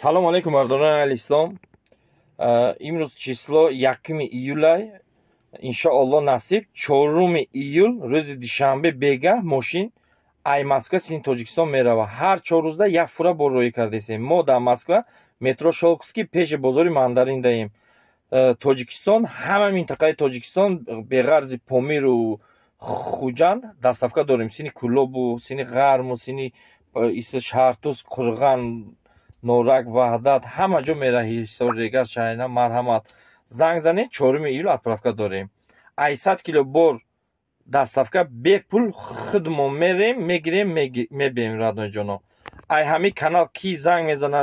Салом алейкум, мардонони аҳли ислом. Имрӯз число 1 июлай. Иншоалло, насиб, 4 июл, рӯзи душанбе, бегаҳ мошин ай Москва сини Тоҷикистон мерава. Ҳар 4 рӯзда як фура бор роҳӣ кардесем. Мо дар Москва, метро Щёлковский, пеши бозори Мандарин даем. Тоҷикистон, ҳама минтақаи Тоҷикистон беғарзи Помиру Хуҷанд доставка дорем. Сини Кӯлобу, сини Ғарму, сини Шаҳртуз, Қурған, Норак, Ваҳдат, ҳама ҷо мераҳи. Регар, Шайна, марҳамат, занг занед. 4 июл отправка дорем. Ай 100 кило бор доставка бепул, худмон мерем, мегирем, мебием. Родной ҷоно, ай ҳамин канал ки занг мезана,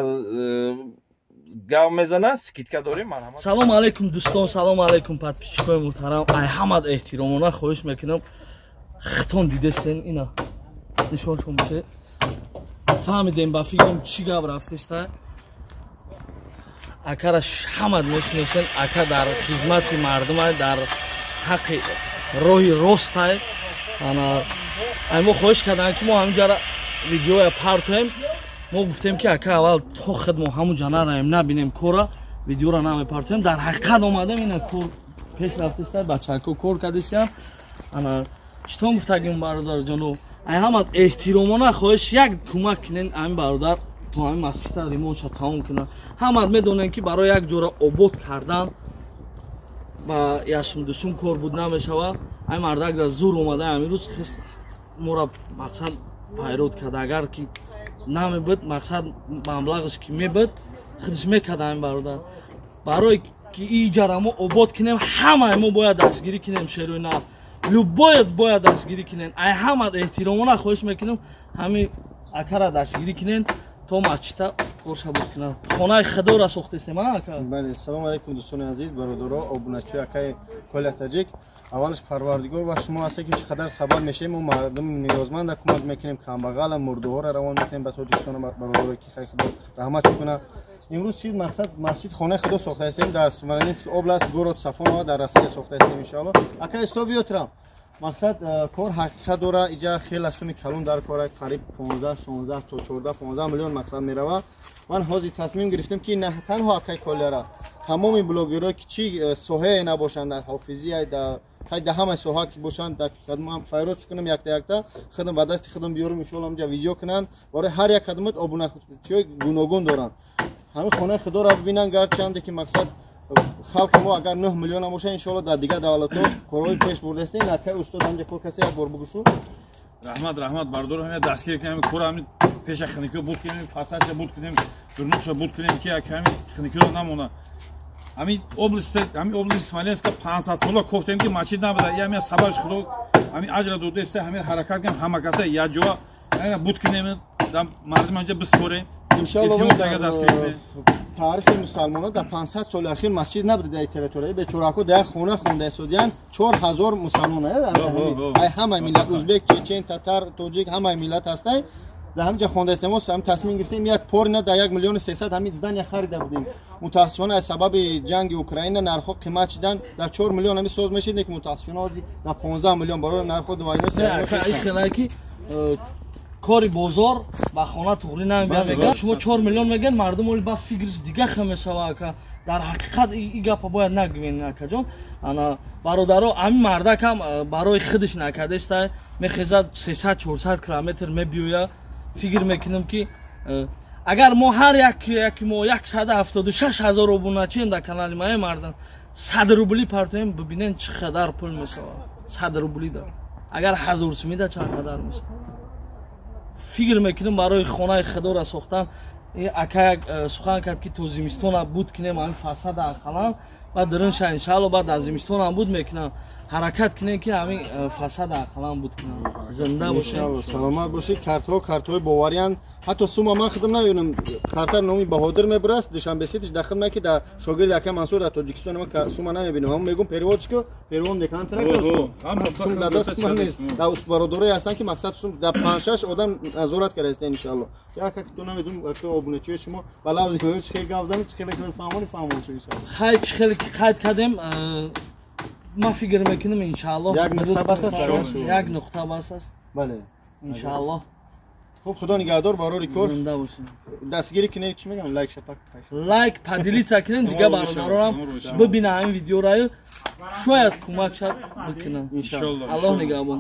гав мезана, скидка дорем, марҳамат. Салом алейкум, дӯстон, салом алейкум, подписчикои муҳтарам. Ай ҳамад эҳтиромона хоҳиш мекунам, хитон дидестен, ина нишоншон бите. Фаҳмидем, ба фикрам, чӣ гап рафтеста. Акара ҳамад мешиносен. Ака дар хизмати мардумай, дар ҳаққи роҳи ростай. Ана ай мо хоҳиш кардам, ки мо ҳаминҷара видеоя партоем. Мо гуфтем, ки ака, аввал то худ мо ҳамунҷа нараем, набинем кора, видеора намепартоем. Дар ҳақиқат омадем, ина кор пеш рафтеста, бачако кор кардесиян. Ана читон гуфтагим, бародарҷону, ай ҳамад эҳтиромона хоҳиш, як кӯмак кунен ҳамин бародар, то ҳамин масҷида ремонтша тамом кунад. Ҳамад медонем, ки барои як ҷора обод кардан ба ясум-дусум кор буд намешавад. Ай мардак дар зур омада, ҳамин рӯз хест, мора мақсад пайрод кард. Агар ки намебуд, мақсад маблағаш ки мебуд, худаш мекард. Ҳамин бародар, барои ки иҷара мо обод кунем, ҳамаи мо бояд дастгирӣ кунем. Шерои нав, любой бояд дастгирӣ кунен. Ай ҳамад эҳтиромона хоҳиш мекунем, ҳамин акара дастгирӣ кунен, то масҷида корша буд кунад. Хонаи худоро сохтесем, ака. Бале, салому алейкум, дӯстони азиз, бародаро, обуначии акаи Коля Таҷик. Аввалаш, Парвардигор ва шумо ҳасте, ки чӣ қадар сабаб мешавем. Мо мардуми ниёзманда кӯмак мекунем, камбағала, мурдуҳоро равон мекунем ба Тоҷикистон. Бародаро, ки худо раҳмат кунад. Имрӯз чиз мақсад, масҷид, хонаи худо сохта ҳастем дар Смоленский область, город Сафонова, дар Россия сохта ҳастем, иншоалло. Ака, исто биётрам. Мақсад, кор ҳақиқат дора. Иҷа хеле суми калон дар кора, қариб 15, 16 то 14, 15 миллион мақсад мерава. Ман ҳозир тасмим гирифтем, ки на танҳо акай Колияра, тамоми блогерое ки чӣ соҳае набошанд, дар ҳофизия, дар ҳамаи соҳа ки бошанд, файрод кунам, якта якта худам ба дасти худам биёрам, иншоалло, ҳамҷа видео кунанд. Барои ҳар як кадомат обуначиҳои гуногун доранд, ҳамин хонаи худоро бибинанд. Гарчанде ки мақсад, халқи мо агар 9 миллион бошад, иншоалло, дар дигар давлатҳо корҳои пеш бурдастем. Акай устод ҳамҷа кор касе, як бор бугӯшу. Раҳмат, раҳмат, бардор. Ҳамин дастгир кунем, кор ҳамин пеша хиникиё буд кунем, фасадша буд кунем, дурнуқша буд кунем, ки ҳамин хиникиё намона. Ҳамин область, ҳамин области Смоленска 500 сола кофтем, ки масҷид набуда. И ҳамин сабабш худо ҳамин аҷра додаеста. Ҳамин ҳаракат кунем, ҳама каса якҷоа буд кунем, мардум ҳамҷа биспорем. Иншоалло, таърихи мусалмонон дар 500 соли ахир масҷид набуда дар территория. Бечораҳо дар як хона хонда истодиянд, 4000 мусалмон, ай ҳамаи миллат: узбек, чечен, татар, тоҷик, ҳамаи миллат ҳастай, дар ҳамин ҷа хонда истем. Мо ҳам тасмим гирифтем, як порина дар 1 миллиону 300 ҳамин здания харида будем. Мутаассифона, аз сабаби ҷанги Украина нархҳо қимат шидан. Дар 4 миллион ҳамин соз мешид, лекин мутаассифона, ҳозир дар 15 миллион барои нархҳо двойной. Кори бозор ба хона туғрӣ намебиям, мегӯяд. Шумо 4 миллион мегӯяд, мардум оли ба фикриш дига хел мешава. Ака, дар ҳақиқат и гапа бояд нагӯен, акаҷон. Ана, бародаро, ҳамин мардакам барои худаш накардеста, мехезад, 300, 400 километр мебиёя. Фикр мекунам, ки агар мо ҳар яки мо 176 000 обуначием дар канали ма, мардам, 100 рубли партоем, бибинен, чӣ қадар пул мешавад. 100 рубли да агар 1000 сумида чанд қадар мешавад? Фикр мекунам, барои хонаи худоро сохтан, ака як сухан кард, ки то зимистона буд кунем ҳамин фасада ақаллан, баъд дурунша, иншаалло, баъд аз зимистонам буд мекунам. Ҳаракат кунем, ки ҳамин фасада ақаллан буд кунам. Зинда бошед. Саломат бошед. Картҳо картҳои бовариянд. Ҳатто сума ман худам намебинам. Карта номи Баҳодир мебураст, Душанбе Ситиш дар хидмат, ки дар шогирди ака Мансур дар Тоҷикистон ман сума намебинам. Ҳам мегум, переводчик перевод мекунам, сум дар даст сум нест. Дар бародарое ҳастанд, ки мақсад, сум дар панҷ-шаш одам назорат кардаистен, иншаалло. Як ту намедонам, обуначиҳои шумо ба лавзи чӣ хел гап занед, чӣ хеле фаҳмони фаҳмон шуд, иншаалло. Хай, чӣ хеле ки қайд кардем, ман фикр мекунам, иншаалло. Як нуқта бас аст. Як нуқта бас аст. Бале. Иншаалло. Хуб, худо нигаҳдор, барори кор. Зинда бошед. Дастгирӣ кунед, чӣ мегам, лайк шапак. Лайк, поделиться кунед, дига бародаронам бибина ҳамин видеораю, шояд кӯмак шад бикунанд. Иншаллоҳ. Аллоҳ нигаҳбон.